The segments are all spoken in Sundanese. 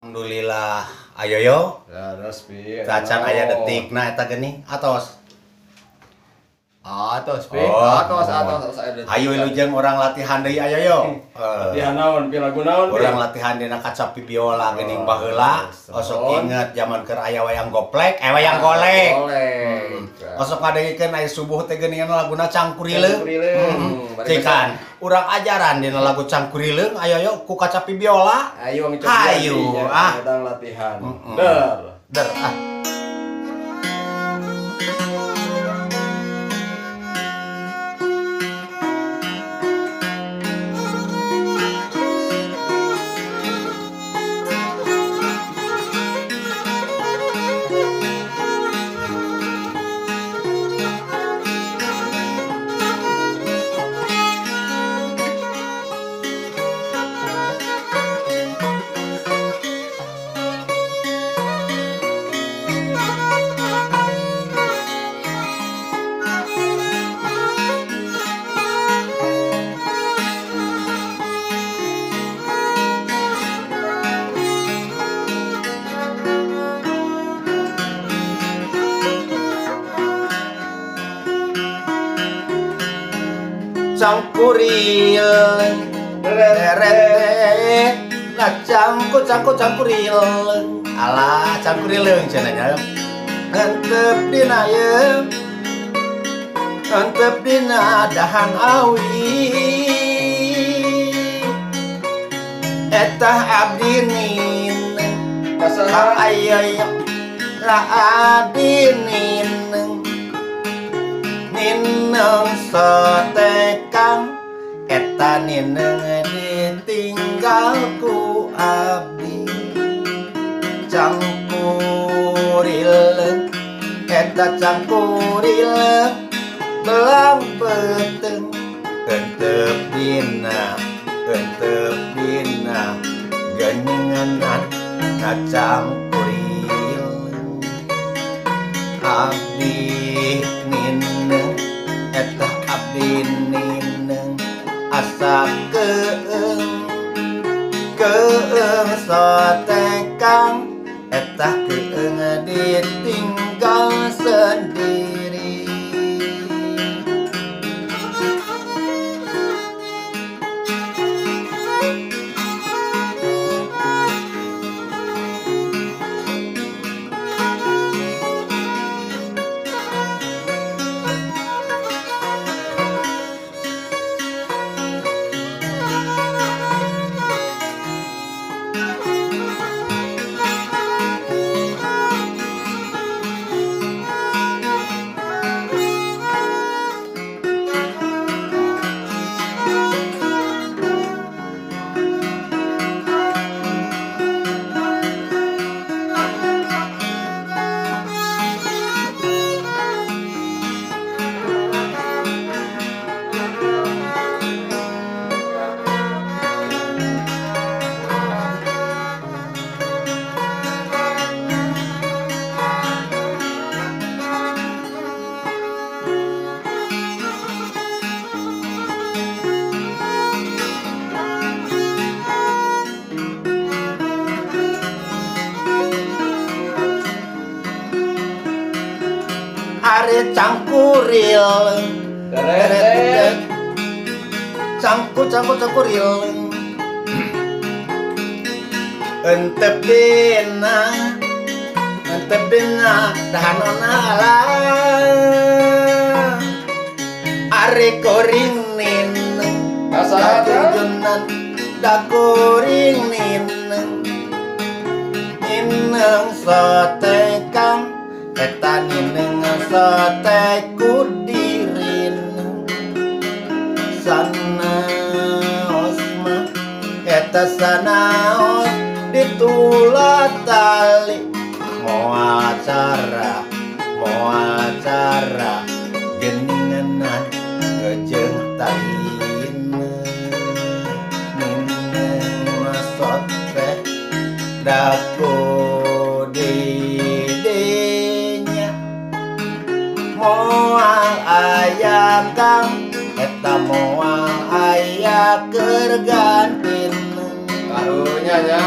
Alhamdulillah ayo yo. Leres pi. Cacan aya detikna eta geuning atos. Atos pi. Oh, atos atos aya detik. Ayo wilujeng urang latihan deui ayo yo. Latihan naon pi lagu naon pi? Urang latihan dina kacapi biola geuning baheula. Osok inget jaman keur aya wayang goplek, wayang golek. Osok ngadengikeun aya subuh teh geuningan laguna Cangkurileung. Cikan urang ajaran dina lagu Cangkurileung ayo yo ku kacapi biola. Ayo ngecoba. Ayo ah urang latihan. Der. Der ah. Cangkurileung reret la cangku cangku cangkurileung ala cangkurileung cenah nya entep dina yeum entep dina dahan awi eta abdi nineng ka ayo la abdi nineng nineng sotekang eta nineng ditinggal ku abdi cangkurileung eta cangkurileung belang peteng entep dina geuninganan na cangkurileung abdi nineng eta abdi nineng asa keung keung sotekang eta keung ditinggal sendiri. Are cangkurileung reret cangku cangku cangkurileung entep dina dahanona ala are koring nineng kajujunan da koring nineng nineng sotekang eta nineng sote ku dirineng sanaos mah eta sanaos ditula tali moal cara geuninganan jeung talina nineng sote daku moal aya kang eta moal aya keur gantina karunya nya.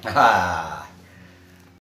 Ha.